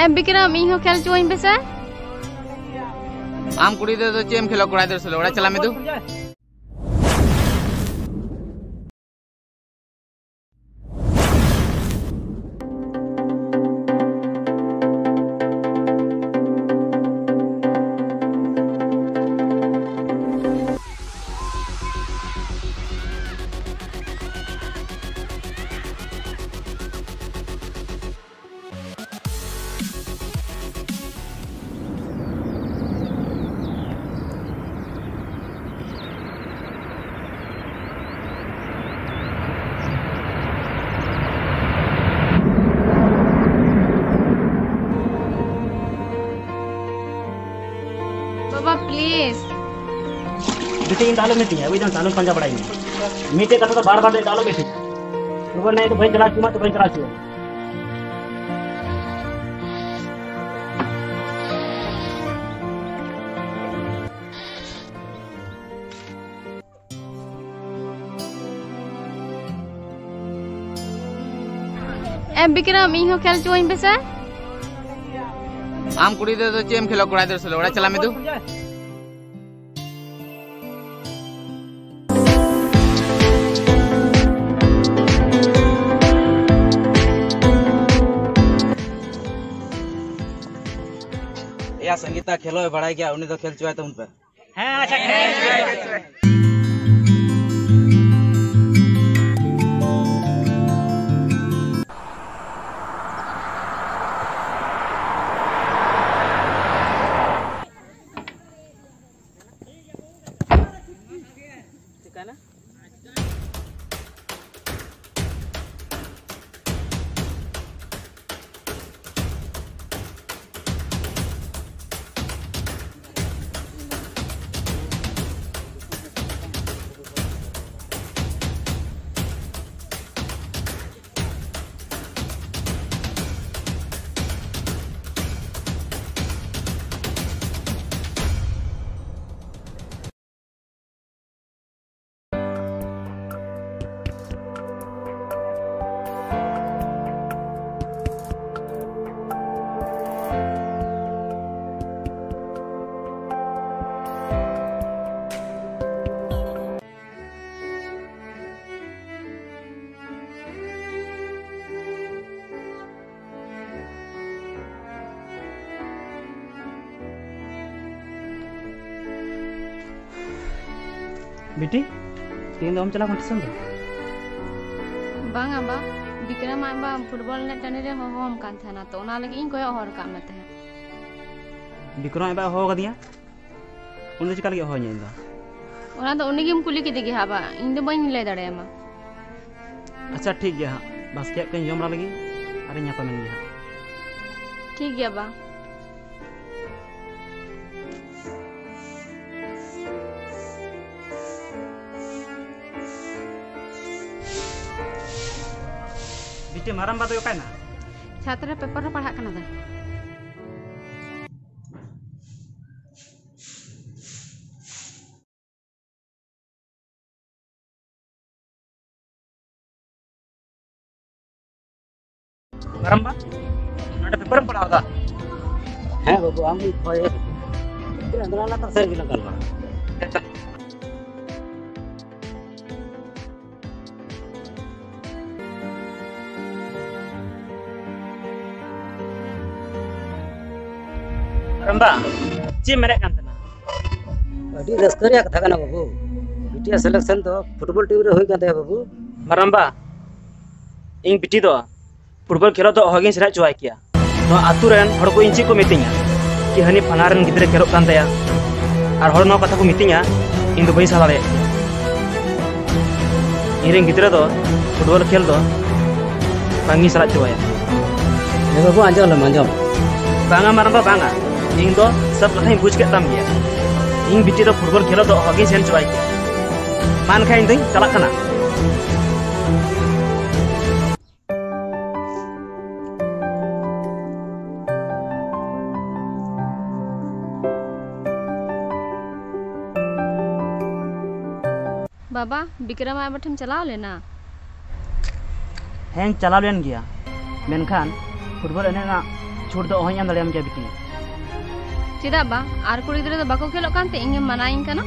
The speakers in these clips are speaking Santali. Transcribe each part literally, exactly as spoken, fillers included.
ᱮ ᱵᱤᱠᱨᱚᱢ, ᱤᱧ ᱦᱚᱸ ᱠᱷᱮᱞ ᱦᱚᱪᱚᱣᱟᱹᱧ ᱯᱮᱥᱮ᱾ ᱟᱢ ᱠᱩᱲᱤ ᱜᱤᱫᱽᱨᱟᱹ ᱫᱚ ᱪᱮᱫ ᱮᱢ ᱠᱷᱮᱞᱟ ᱠᱚᱲᱟ ᱜᱤᱫᱽᱨᱟᱹ ᱥᱟᱞᱟᱜ? ᱚᱲᱟᱜ ᱪᱟᱞᱟᱜ ᱢᱮ ᱫᱩ᱾ ᱵᱟᱵᱟ, please᱾ ᱵᱤᱴᱤ, ᱤᱧ ᱫᱚ ᱟᱞᱚᱢ ᱢᱤᱛᱟᱹᱧᱟ, ᱵᱩᱡᱽ ᱫᱟᱢ, ᱟᱞᱚᱢ ᱯᱟᱸᱡᱟ ᱵᱟᱲᱟᱭᱤᱧᱟ᱾ ᱢᱤᱫᱴᱮᱡ ᱠᱟᱛᱷᱟ ᱫᱚ ᱵᱟᱨ ᱵᱟᱨ ᱫᱚ ᱤᱧ ᱫᱚ ᱟᱞᱚᱢ ᱢᱤᱛᱟᱹᱧᱟ᱾ ᱨᱩᱣᱟᱹᱲ ᱱᱟᱭ ᱫᱚ ᱵᱟᱹᱧ ᱪᱟᱞᱟᱣ ᱦᱚᱪᱚᱣᱟᱢᱟ, ᱛᱚ ᱵᱟᱹᱧ ᱪᱟᱞᱟᱣ ᱦᱚᱪᱚᱣᱟᱢᱟ᱾ ᱮ ᱵᱤᱠᱨᱚᱢ, ᱤᱧ ᱦᱚᱸ ᱠᱷᱮᱞ ᱦᱚᱪᱚᱣᱟᱹᱧ ᱯᱮᱥᱮ᱾ ᱟᱢ ᱠᱩᱲᱤ ᱜᱤᱫᱽᱨᱟᱹ ᱫᱚ ᱪᱮᱫ ᱮᱢ ᱠᱷᱮᱞᱟ ᱠᱚᱲᱟ ᱜᱤᱫᱽᱨᱟᱹ ᱥᱟᱞᱟᱜ? ᱚᱲᱟᱜ ᱪᱟᱞᱟᱜ ᱢᱮ ᱫᱩ᱾ ᱮᱭᱟ, ᱥᱚᱝᱜᱤᱛᱟ ᱠᱷᱮᱞᱳᱭ ᱵᱟᱲᱟᱭ ᱜᱮᱭᱟ, ᱩᱱᱤ ᱫᱚ ᱠᱷᱮᱞ ᱦᱚᱪᱚᱣᱟᱭ ᱛᱟᱵᱚᱱ ᱯᱮ᱾ ᱦᱮᱸ, ᱟᱪᱪᱷᱟ, ᱠᱷᱮᱞ᱾ ᱵᱤᱴᱤ, ᱛᱮᱦᱮᱧ ᱫᱚ ᱵᱟᱢ ᱪᱟᱞᱟᱣ ᱠᱟᱱᱟ ᱴᱤᱭᱩᱥᱚᱱ ᱫᱚ? ᱵᱟᱝᱟ ᱵᱟ, ᱵᱤᱠᱨᱚᱢ ᱟᱡ ᱵᱟ ᱯᱷᱩᱴᱵᱚᱞ ᱮᱱᱮᱡ ᱴᱟᱺᱰᱤ ᱨᱮ ᱦᱚᱦᱚᱣᱟᱢ ᱠᱟᱱ ᱛᱟᱦᱮᱱᱟ, ᱛᱚ ᱚᱱᱟ ᱞᱟᱹᱜᱤᱫ ᱤᱧ ᱠᱚᱭᱚᱜ ᱦᱚᱨ ᱠᱟᱜ ᱢᱮ ᱛᱟᱦᱮᱸᱫ᱾ ᱵᱤᱠᱨᱚᱢ ᱟᱡ ᱵᱟ ᱦᱚᱦᱚ ᱠᱟᱫᱤᱧᱟ? ᱩᱱᱤ ᱫᱚ ᱪᱮᱠᱟ ᱞᱟᱹᱜᱤᱫ ᱦᱚᱦᱚ ᱤᱧᱟ ᱤᱧ ᱫᱚ? ᱚᱱᱟ ᱫᱚ ᱩᱱᱤ ᱜᱮᱢ ᱠᱩᱞᱤ ᱠᱮᱫᱮ ᱜᱮ ᱦᱟᱸᱜ ᱵᱟ, ᱤᱧ ᱫᱚ ᱵᱟᱹᱧ ᱞᱟᱹᱭ ᱫᱟᱲᱮᱭᱟᱢᱟ᱾ ᱟᱪᱪᱷᱟ, ᱴᱷᱤᱠ ᱜᱮᱭᱟ ᱦᱟᱸᱜ, ᱵᱟᱥᱠᱮᱭᱟᱜ ᱠᱚᱧ ᱡᱚᱢ ᱵᱟᱲᱟ ᱞᱮᱜᱮ, ᱟᱨᱤᱧ ᱧᱟᱯᱟᱢᱮᱱ ᱜᱮ ᱦᱟᱸᱜ᱾ ᱴᱷᱤᱠ ᱜᱮᱭᱟ ᱵᱟ᱾ ᱵᱤᱴᱤ, ᱢᱟᱨᱟᱝ ᱵᱟ ᱫᱚᱭ ᱚᱠᱟᱭᱮᱱᱟ? ᱪᱷᱟᱛ ᱨᱮ ᱯᱮᱯᱟᱨ ᱨᱮ ᱯᱟᱲᱦᱟᱜ ᱠᱟᱱᱟ ᱫᱟ᱾ ᱢᱟᱨᱟᱝᱵᱟ, ᱱᱚᱰᱮ ᱯᱮᱯᱟᱨ ᱮᱢ ᱯᱟᱲᱦᱟᱣ ᱫᱟ? ᱦᱮᱸ ᱵᱟᱹᱵᱩ, ᱟᱢ ᱦᱚᱭ ᱦᱮᱡ ᱠᱟᱛᱮ᱾ ᱛᱤᱱᱟᱹᱜ ᱫᱚ ᱚᱱᱟ ᱛᱟᱥᱮᱨ ᱜᱮᱞᱟᱝ ᱜᱟᱞᱢᱟᱨᱟᱣᱟ᱾ ᱢᱟᱨᱟᱝᱵᱟ, ᱪᱮᱫ ᱮᱢ ᱢᱮᱱᱮᱫ ᱠᱟᱱ ᱛᱟᱦᱮᱱᱟ? ᱟᱹᱰᱤ ᱨᱟᱹᱥᱠᱟᱹ ᱨᱮᱭᱟᱜ ᱠᱟᱛᱷᱟ ᱠᱟᱱᱟ ᱵᱟᱹᱵᱩ᱾ ᱵᱤᱴᱤᱭᱟᱜ ᱥᱤᱞᱮᱠᱥᱚᱱ ᱫᱚ ᱯᱷᱩᱴᱵᱚᱞ ᱴᱤᱢ ᱨᱮ ᱦᱩᱭ ᱠᱟᱱ ᱛᱟᱭᱟ ᱵᱟᱹᱵᱩ᱾ ᱢᱟᱨᱟᱝᱵᱟ, ᱤᱧ ᱵᱤᱴᱤ ᱫᱚ ᱯᱷᱩᱴᱵᱚᱞ ᱠᱷᱮᱞᱳᱜ ᱫᱚ ᱚᱦᱚᱜᱤᱧ ᱥᱮᱬᱟ ᱦᱚᱪᱚᱣᱟᱭ ᱠᱮᱭᱟ᱾ ᱱᱚᱣᱟ ᱟᱛᱳ ᱨᱮᱱ ᱦᱚᱲ ᱠᱚ ᱤᱧ ᱪᱮᱫ ᱠᱚ ᱢᱤᱛᱟᱹᱧᱟ? ᱠᱤ ᱦᱟᱹᱱᱤ ᱯᱷᱟᱞᱟᱱᱟ ᱨᱮᱱ ᱜᱤᱫᱽᱨᱟᱹ ᱠᱷᱮᱞᱳᱜ ᱠᱟᱱ ᱛᱟᱭᱟ, ᱟᱨ ᱦᱚᱲ ᱱᱚᱣᱟ ᱠᱟᱛᱷᱟ ᱠᱚ ᱢᱤᱛᱟᱹᱧᱟ, ᱤᱧ ᱫᱚ ᱵᱟᱹᱧ ᱥᱟᱦᱟ ᱫᱟᱲᱮᱭᱟᱜ ᱠᱟᱱᱟ᱾ ᱤᱧ ᱨᱮᱱ ᱜᱤᱫᱽᱨᱟᱹ ᱫᱚ ᱯᱷᱩᱴᱵᱚᱞ ᱠᱷᱮᱞ ᱫᱚ ᱵᱟᱝᱤᱧ ᱥᱮᱬᱟ ᱦᱚᱪᱚᱣᱟᱭᱟ᱾ ᱮ ᱵᱟᱹᱵᱩ, ᱟᱸᱡᱚᱢ ᱞᱮᱢ, ᱟᱸᱡᱚᱢ᱾ ᱵᱟᱝᱟ ᱢᱟᱨᱟᱝᱵᱟ, ᱵᱟᱝᱟ᱾ ᱤᱧ ᱫᱚ ᱥᱟᱹᱵ ᱠᱟᱛᱷᱟᱧ ᱵᱩᱡᱽ ᱠᱮᱫ ᱛᱟᱢ ᱜᱮᱭᱟ᱾ ᱤᱧ ᱵᱤᱴᱤ ᱫᱚ ᱯᱷᱩᱴᱵᱚᱞ ᱠᱷᱮᱞᱳᱜ ᱫᱚ ᱚᱦᱚᱜᱤᱧ ᱥᱮᱱ ᱦᱚᱪᱚᱣᱟᱭ ᱠᱮᱭᱟ᱾ ᱢᱟ ᱮᱱᱠᱷᱟᱱ ᱤᱧ ᱫᱚᱧ ᱪᱟᱞᱟᱜ ᱠᱟᱱᱟ᱾ ᱵᱟᱵᱟ, ᱵᱤᱠᱨᱚᱢ ᱟᱡ ᱵᱟᱵᱟ ᱴᱷᱮᱱ ᱪᱟᱞᱟᱣ ᱞᱮᱱᱟ? ᱦᱮᱸᱧ ᱪᱟᱞᱟᱣ ᱞᱮᱱ ᱜᱮᱭᱟ, ᱢᱮᱱᱠᱷᱟᱱ ᱯᱷᱩᱴᱵᱚᱞ ᱮᱱᱮᱡ ᱨᱮᱱᱟᱜ ᱪᱷᱩᱴ ᱫᱚ ᱚᱦᱚᱧ ᱮᱢ ᱫᱟᱲᱮᱭᱟᱢ ᱠᱮᱭᱟ ᱵᱤᱴᱤ᱾ ᱪᱮᱫᱟᱜ ᱵᱟ? ᱟᱨ ᱠᱩᱲᱤ ᱜᱤᱫᱽᱨᱟᱹ ᱫᱚ ᱵᱟᱠᱚ ᱠᱷᱮᱞᱳᱜ ᱠᱟᱱᱛᱮ ᱤᱧᱮᱢ ᱢᱟᱱᱟᱭᱤᱧ ᱠᱟᱱᱟ?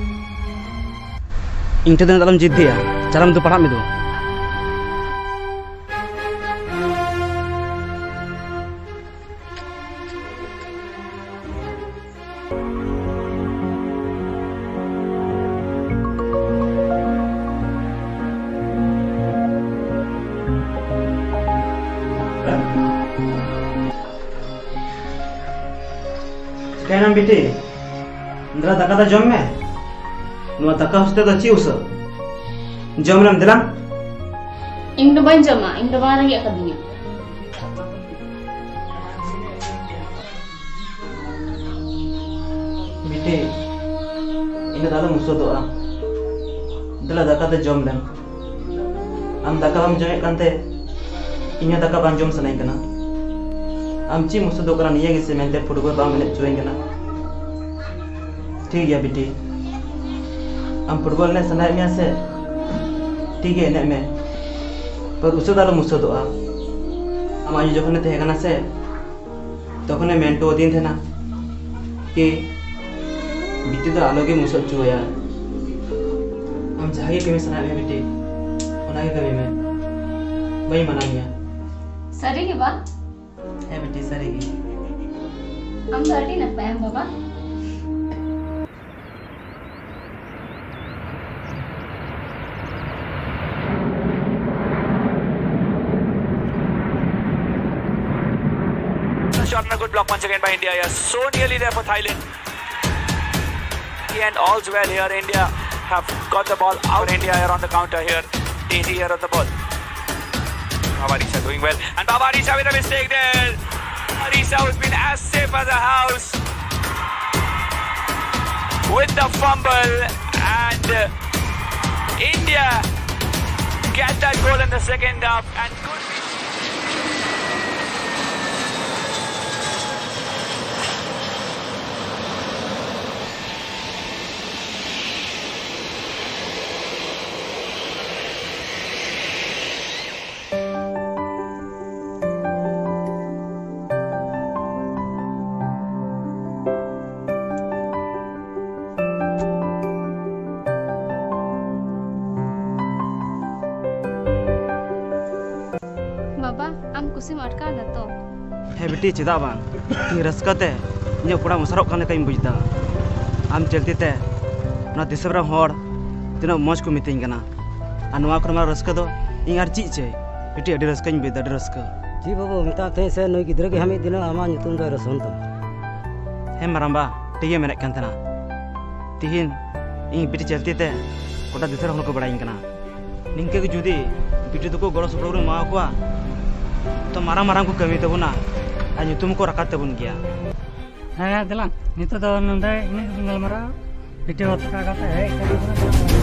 ᱤᱧ ᱴᱷᱮᱱ ᱫᱚ ᱟᱞᱚᱢ ᱡᱤᱫᱽᱫᱤᱭᱟ, ᱪᱟᱞᱟᱜ ᱢᱮ ᱫᱩ, ᱯᱟᱲᱦᱟᱜ ᱢᱮ ᱫᱩ᱾ ᱪᱤᱠᱟᱹᱭᱮᱱᱟᱢ ᱵᱤᱴᱤ? ᱫᱮᱞᱟ ᱫᱟᱠᱟ ᱫᱚ ᱡᱚᱢ ᱢᱮ᱾ ᱱᱚᱣᱟ ᱫᱟᱠᱟ ᱦᱚᱥᱴᱮᱞ ᱫᱚ ᱪᱮᱫ ᱩᱥᱟᱹᱫ? ᱡᱚᱢ ᱞᱮᱢ ᱫᱮᱞᱟ᱾ ᱤᱧ ᱫᱚ ᱵᱟᱹᱧ ᱡᱚᱢᱟ, ᱤᱧ ᱫᱚ ᱵᱟᱝ ᱨᱮᱸᱜᱮᱡ ᱟᱠᱟᱫᱤᱧᱟ᱾ ᱵᱤᱴᱤ, ᱤᱱᱟᱹ ᱫᱚ ᱟᱞᱚᱢ ᱩᱥᱟᱹᱫᱚᱜᱼᱟ᱾ ᱫᱮᱞᱟ ᱫᱟᱠᱟ ᱫᱚ ᱡᱚᱢ ᱞᱮᱢ᱾ ᱟᱢ ᱫᱟᱠᱟ ᱵᱟᱢ ᱡᱚᱢᱮᱫ ᱠᱟᱱᱛᱮ ᱤᱧ ᱦᱚᱸ ᱫᱟᱠᱟ ᱵᱟᱝ ᱡᱚᱢ ᱥᱟᱱᱟᱧ ᱠᱟᱱᱟ᱾ ᱟᱢ ᱪᱮᱫ ᱮᱢ ᱩᱥᱟᱹᱫᱚᱜ ᱠᱟᱱᱟ ᱱᱤᱭᱟᱹ ᱜᱮᱥᱮ ᱢᱮᱱᱛᱮ ᱯᱷᱩᱴᱵᱚᱞ ᱵᱟᱢ ᱮᱱᱮᱡ ᱦᱚᱪᱚᱣᱟᱹᱧ ᱠᱟᱱᱟ? ᱴᱷᱤᱠ ᱜᱮᱭᱟ ᱵᱤᱴᱤ, ᱟᱢ ᱯᱷᱩᱴᱵᱚᱞ ᱮᱱᱮᱡ ᱥᱟᱱᱟᱭᱮᱫ ᱢᱮᱭᱟ ᱥᱮ? ᱴᱷᱤᱠ ᱜᱮᱭᱟ, ᱮᱱᱮᱡ ᱢᱮ, ᱯᱟᱨ ᱩᱥᱟᱹᱫ ᱟᱞᱚᱢ ᱩᱥᱟᱹᱫᱚᱜᱼᱟ᱾ ᱟᱢ ᱟᱭᱳ ᱡᱚᱠᱷᱚᱱᱮ ᱛᱟᱦᱮᱸ ᱠᱟᱱᱟ ᱥᱮ, ᱛᱚᱠᱷᱚᱱᱮ ᱢᱮᱱ ᱦᱚᱴᱚ ᱟᱹᱫᱤᱧ ᱛᱟᱦᱮᱱᱟ ᱠᱤ ᱵᱤᱴᱤ ᱫᱚ ᱟᱞᱚ ᱜᱮᱢ ᱩᱥᱟᱹᱫ ᱦᱚᱪᱚᱣᱟᱭᱟ᱾ ᱟᱢ ᱡᱟᱦᱟᱸ ᱜᱮ ᱠᱟᱹᱢᱤ ᱥᱟᱱᱟᱭᱮᱫ ᱢᱮᱭᱟ ᱵᱤᱴᱤ, ᱚᱱᱟ ᱜᱮ ᱠᱟᱹᱢᱤ ᱢᱮ, ᱵᱟᱹᱧ ᱢᱟᱱᱟ ᱢᱮᱭᱟ᱾ ᱥᱟᱹᱨᱤ ᱜᱮ ᱵᱟ? ᱦᱮᱸ ᱵᱤᱴᱤ, ᱥᱟᱹᱨᱤ ᱜᱮ᱾ ᱟᱢ ᱫᱚ ᱟᱹᱰᱤ ᱱᱟᱯᱟᱭᱟᱢ ᱵᱟᱵᱟ᱾ Shot and a good block once again by India. Yes, so nearly there for Thailand. And all's well here. India have got the ball out. India here on the counter here. Daisy here on the ball. Babarisa doing well. And Babarisa with a mistake there. Babarisa, who's been as safe as a house, with the fumble. And uh, India get that goal in the second half. And could be ᱵᱟᱵᱟ, ᱟᱢ ᱠᱩᱥᱤᱢ ᱟᱴᱠᱟᱨ ᱫᱟ ᱛᱚ? ᱦᱮᱸ ᱵᱤᱴᱤ, ᱪᱮᱫᱟᱜ ᱵᱟᱝ? ᱤᱧ ᱨᱟᱹᱥᱠᱟᱹ ᱛᱮ ᱤᱧᱟᱹᱜ ᱠᱚᱲᱟᱢ ᱚᱥᱟᱨᱚᱜ ᱠᱟᱱ ᱞᱮᱠᱟᱧ ᱵᱩᱡᱽ ᱮᱫᱟ᱾ ᱟᱢ ᱪᱟᱹᱞᱛᱤ ᱛᱮ ᱱᱚᱣᱟ ᱫᱤᱥᱚᱢ ᱨᱮᱱ ᱦᱚᱲ ᱛᱤᱱᱟᱹᱜ ᱢᱚᱡᱽ ᱠᱚ ᱢᱤᱛᱟᱹᱧ ᱠᱟᱱᱟ᱾ ᱟᱨ ᱱᱚᱣᱟ ᱠᱷᱚᱱ ᱢᱟᱨᱟᱝ ᱨᱟᱹᱥᱠᱟᱹ ᱫᱚ ᱤᱧ ᱟᱨ ᱪᱮᱫ ᱪᱟᱹᱭ? ᱵᱤᱴᱤ, ᱟᱹᱰᱤ ᱨᱟᱹᱥᱠᱟᱹᱧ ᱵᱩᱡᱽ ᱮᱫᱟ, ᱟᱹᱰᱤ ᱨᱟᱹᱥᱠᱟᱹ᱾ ᱡᱤ ᱵᱟᱹᱵᱩ, ᱢᱮᱛᱟᱢ ᱛᱟᱦᱮᱸ ᱥᱮ ᱱᱩᱭ ᱜᱤᱫᱽᱨᱟᱹ ᱜᱮ ᱦᱟᱸᱜ ᱢᱤᱫ ᱫᱤᱱᱚᱜ ᱟᱢᱟᱜ ᱧᱩᱛᱩᱢ ᱫᱚᱭ ᱨᱚᱥᱚᱱ ᱛᱟᱢᱟ᱾ ᱦᱮᱸ ᱢᱟᱨᱟᱝᱵᱟ, ᱴᱷᱤᱠ ᱜᱮ ᱢᱮᱱᱮᱫ ᱠᱟᱱ ᱛᱟᱦᱮᱱᱟ᱾ ᱛᱤᱦᱤᱧ ᱤᱧ ᱵᱤᱴᱤ ᱪᱟᱹᱞᱛᱤ ᱛᱮ ᱜᱚᱴᱟ ᱫᱤᱥᱚᱢ ᱦᱚᱲ ᱠᱚ ᱵᱟᱲᱟᱭᱤᱧ ᱠᱟᱱᱟ᱾ ᱱᱤᱝᱠᱟᱹ ᱜᱮ ᱡᱩᱫᱤ ᱵᱤᱴᱤ ᱛᱟᱠᱚ ᱜᱚᱲᱚ ᱥᱚᱯᱚᱦᱚᱫ ᱵᱚᱱ ᱮᱢᱟ ᱠᱚᱣᱟ, ᱛᱚ ᱢᱟᱨᱟᱝ ᱢᱟᱨᱟᱝ ᱠᱚ ᱠᱟᱹᱢᱤ ᱛᱟᱵᱚᱱᱟ ᱟᱨ ᱧᱩᱛᱩᱢ ᱠᱚ ᱨᱟᱠᱟᱵ ᱛᱟᱵᱚᱱ ᱜᱮᱭᱟ᱾ ᱦᱮᱸ ᱫᱮᱞᱟ, ᱱᱤᱛᱚᱜ ᱫᱚ ᱱᱚᱰᱮ ᱤᱱᱟᱹᱜ ᱜᱮᱵᱚᱱ ᱜᱟᱞᱢᱟᱨᱟᱣᱟ᱾ ᱵᱤᱴᱤ ᱵᱟᱯᱞᱟ ᱠᱟᱛᱮ ᱦᱮᱡ ᱠᱟᱛᱮ